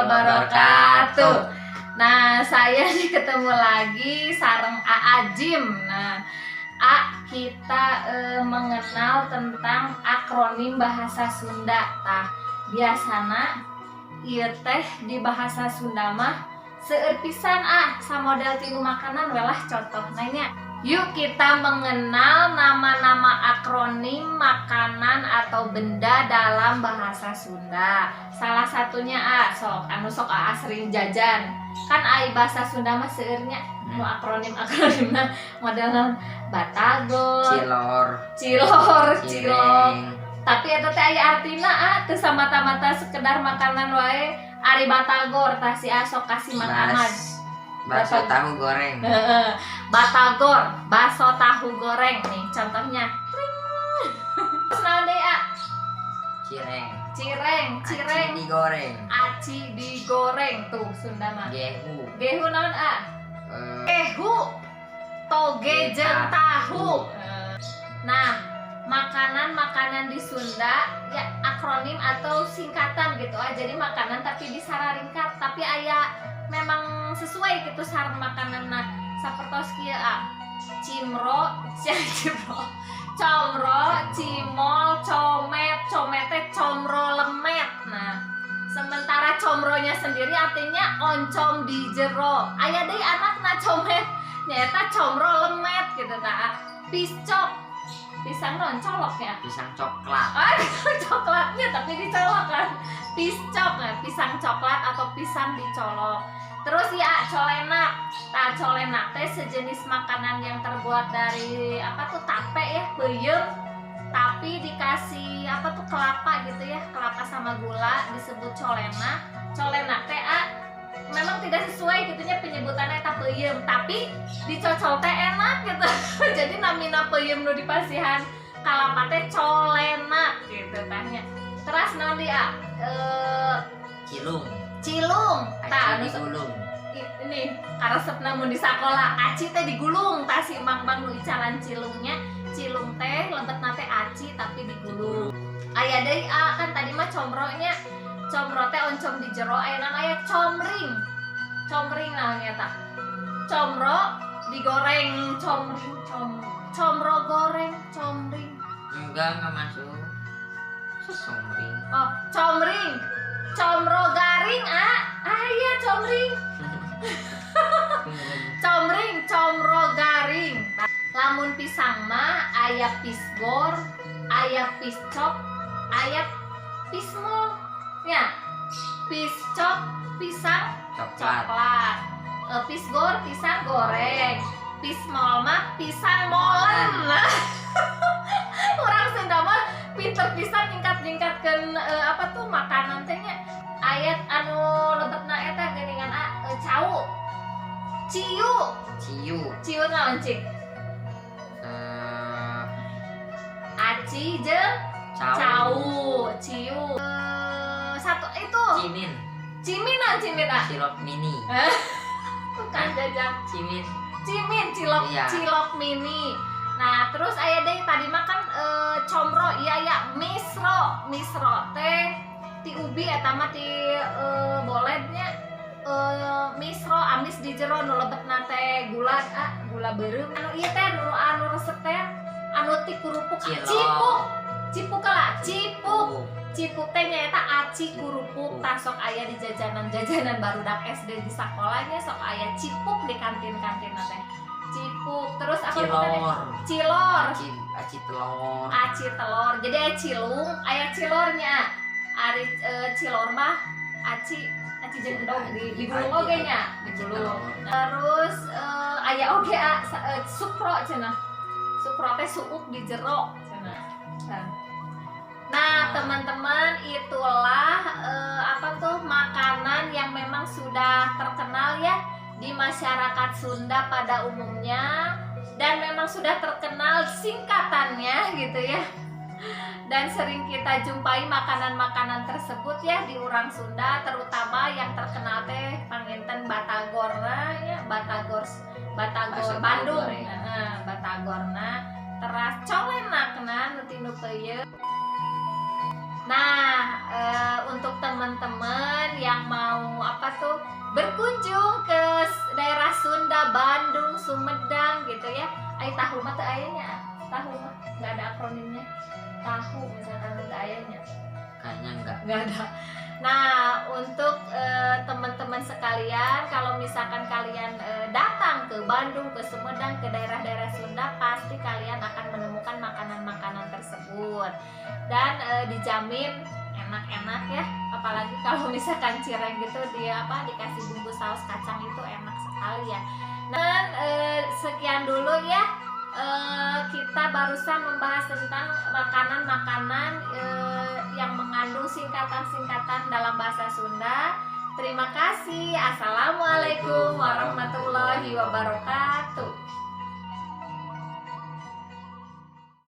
Wabarakatuh. Nah, saya nih ketemu lagi sareng Aa Jim. Nah, A, kita mengenal tentang akronim bahasa Sunda. Tah, biasana ieu teh di bahasa Sunda mah seueur pisan, ah, samodel tina makanan we lah contohna nya. Yuk, kita mengenal nama-nama akronim makanan atau benda dalam bahasa Sunda. Salah satunya, A, sok anu sok AA sering jajan. Kan ai bahasa Sunda mah seueurnya nu akronim-akronimna model batagor, Cilor. Cilor, cilok. Cireng. Tapi eta teh aya artina, ah, teu samata-mata sekedar makanan wae. Ari batagor tah, si A sok kasih Mang Ahmad. Bakso tahu goreng. Heeh. Batagor, bakso tahu goreng nih contohnya. Tring. Terus naon deui, A? Cireng. Cireng, cireng. Aci digoreng. Aci digoreng tuh Sunda mah. Gehu. Gehu naon, A? Gehu. Toge jeung tahu. Nah, makanan-makanan di Sunda ya akronim atau singkatan gitu ah. Jadi makanan tapi disararingkat, tapi aya memang sesuai gitu sareng makanan. Nah, sapertos kieu, ah. Cimro, cimro, comro, cimol, comet, comet teh comro lemet. Nah, sementara comronya sendiri artinya oncom di jero. Aya deui anakna comet, nyaeta comro lemet gitu tah. Piscok, pisang non colok ya. Pisang coklat. Ah, coklatnya tapi dicolok kan. Piscok ya, pisang coklat atau pisang dicolok. Terus ya colenak. Tah, colenak teh sejenis makanan yang terbuat dari apa tuh, tape ya, peuyeum, tapi dikasih apa tuh, kelapa gitu ya, kelapa sama gula disebut colenak. Colenak teh, ah, memang tidak sesuai gitunya penyebutannya eta peuyeum, tapi dicocol teh enak gitu. Jadi namina peuyeum nu dipasihan kalapa teh colenak gitu tah nya. Terus naon dia? Cilung. Cilung. Tah, Aci anu digulung. Ini karesepna mun di sakola, aci teh digulung. Tah, si Mang Bang nu icalan cilungnya. Cilung teh lebetna teh aci tapi digulung. Aya deui, a, kan tadi mah comronya, comro teh oncom di jero. Aya nama aya comring. Comring naonnya tah? Comro digoreng, comring, comro goreng, comring. Enggak masuk. Comring. Oh, comring, comro garing. Ah, ah iya, comring. Comring, comro garing. Lamun pisang mah aya pisgor, aya piscok, aya pismol. Ya, piscok pisang Coklat. Coklat. Pisgor pisang goreng. Pismol mah pisang molen. Orang Sunda mah pinter pisan nyingkat-nyingkatkeun apa tuh, makanan teh nya. Aya anu lebetna eta geuningan, a, cau. Ciu. Ciu. Ciu naon, cik? Aci jeung Cau. Cau, ciu. Satu itu. Cimin. Cimin naon, cimin, ah? Cilok mini. Bukan jajan. Cimin. Cimin cilok. Iya. Cilok mini. Nah, terus aya deui tadi mah kan comro, iya ya, misro. Misro teh ti ubi eta mah, ti bolednya. Misro amis di jero, nu lebetna teh gula, ah, gula beureum. Anu ieu teh nu anu resep teh anu ti kerupuk. Cilok. Cipuk. Cipuk lah, cipuk. Cipuk teh nyaeta aci kerupuk. Tah, sok aya di jajanan-jajanan barudak SD di sakolanya, sok aya cipuk di kantin-kantin teh. Cipuk. Terus apa tadi? Cilor. Cilor. Aci, aci telur. Aci telur. Jadi aya cilung, aya cilornya. Ari cilor mah aci aci jeung endog di digulung Aci, oge nya, aci digulung. Telur. Terus aya oge, sukro cenah. Sukro teh suuk di jero cenah. Nah, teman-teman, itulah apa tuh, makanan yang memang sudah terkenal ya di masyarakat Sunda pada umumnya dan memang sudah terkenal singkatannya gitu ya. Dan sering kita jumpai makanan-makanan tersebut ya di urang Sunda, terutama yang terkenal teh panginten batagorna ya, batagor, batagor Bakso tahu Bandung. Goreng. Heeh, batagorna teras colenakna nu tina peuyeum. Nah, untuk teman-teman yang mau apa tuh berkunjung ke daerah Sunda, Bandung, Sumedang gitu ya. Ai tahu mah teu aya nya. Tahu mah nggak ada akronimnya. Tahu misalkan teu aya nya. Kayaknya enggak. Nggak ada. Nah, untuk teman-teman sekalian, kalau misalkan kalian datang ke Bandung, ke Sumedang, ke daerah-daerah Sunda, pasti kalian akan menemukan makanan-makanan tersebut. Dan dijamin enak-enak ya. Apalagi kalau misalkan cireng gitu dia apa dikasih bumbu saus kacang itu enak sekali ya. Dan sekian dulu ya. Kita barusan membahas tentang makanan-makanan yang mengandung singkatan-singkatan dalam bahasa Sunda. Terima kasih. Assalamualaikum warahmatullahi wabarakatuh.